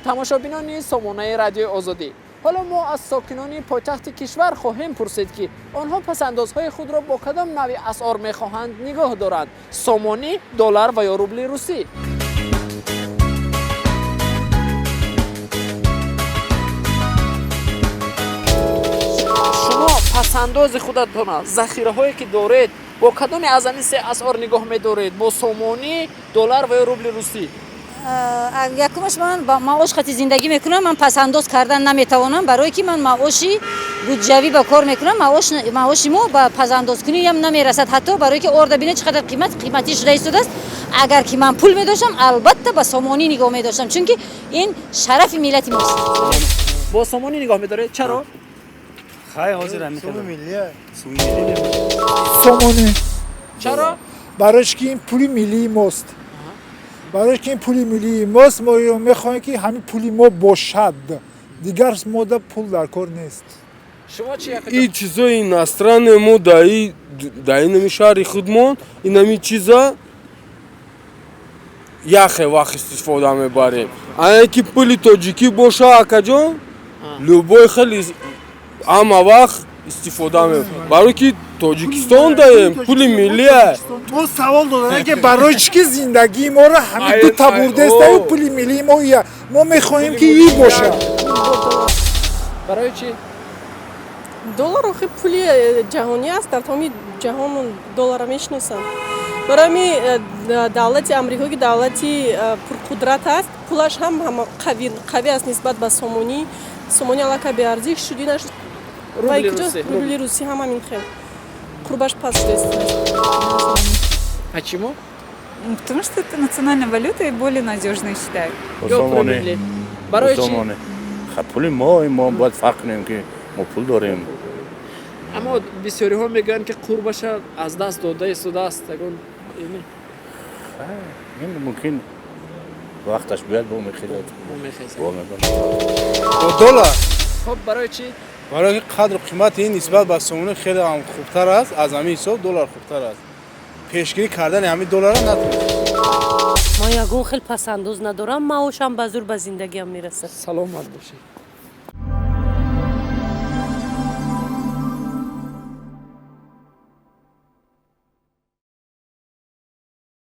Тамошобинони сомонаи Радиои Озодӣ, ҳоло мо аз сокинони пойтахти кишвар хоҳем пурсид, ки онҳо пасандозҳои худро бо кадом навъи асъор мехоҳанд нигоҳ доранд: сомонӣ, доллар ва ё рубли русӣ. Шумо пасандози худатона, захираҳое ки доред, бо кадоме аз ҳамин се асъор нигоҳ медоред: бо сомонӣ, доллар ва ё рубли русӣ? Якумаш, ман ба маош хати зиндагӣ мекунам, ман пасандоз кардан наметавонам, барое ки ман маоши буҷавӣ ба кор мекунам. Маоши мо ба пасандозкуниам намерасад, ҳатто барое ки орда бинед, чӣ қадар қиматӣ шуда истодааст. Агар ки ман пул медоштам, албатта ба сомонӣ нигоҳ медоштам, чунки ин шарафи миллати мост. Бо сомонӣ нигоҳ медоред, чаро? Хай, ҳозир ҳамин. Сомонӣ. Чаро? Барои ки ин пули миллии мост, барои ки ин пули миллии мост. Мо мехоҳем, ки ҳамин пули мо бошад, дигар мода пул дар кор нест. Шумо чи? И чизои иностранные мо даи инами шаҳри худмон инами чиза яхе вақт истифода мебарем. Ане ки пули тоҷикӣ боша, акаҷон, любой хеле ҳама вақт истифода мебарем, барои ки Тоҷикистон даем, пули миллия. Мо савол додем, ки барои чӣ ки зиндагии моро ҳамин дута бурдестаю пули миллии мо ия. Мо мехоҳем, ки и бошад. Барои чӣ? Доллар охи пули ҷаҳонӣ аст, дар тамоми ҷаҳон долларро мешиносанд. Барои ҳамин давлати Амрико, ки давлати пурқудрат аст, пулаш ҳам қавӣ аст нисбат ба сомонӣ. Сомонӣ аллакай беарзиш шуд, инаш Рубли русӣ. Рубли русӣ ҳам ҳамин хел қурбаш паст шудааст. Почему? Потому что это национальная валюта и более надежная, считаю. Ё пули миллӣ. Барои чӣ? Пули мо бояд фарқ кунем, ки мо пул дорем. Аммо бисёриҳо мегӯянд, ки қурбаша аз даст дода истодааст, ягон Ин мумкин вақташ биёяд, бо мехезад. Мехезад. Бо доллар. Хоб, барои чӣ? Барои ки қадру қимати ин нисбат ба сомонӣ хеле ҳам хубтар аст. Аз ҳамин ҳисоб доллар хубтар аст. Пешгирӣ кардани ҳамин долларро натавонем. Ман ягон хел пасандоз надорам, маошам ба зур ба зиндагиам мерасад. Саломат бошед.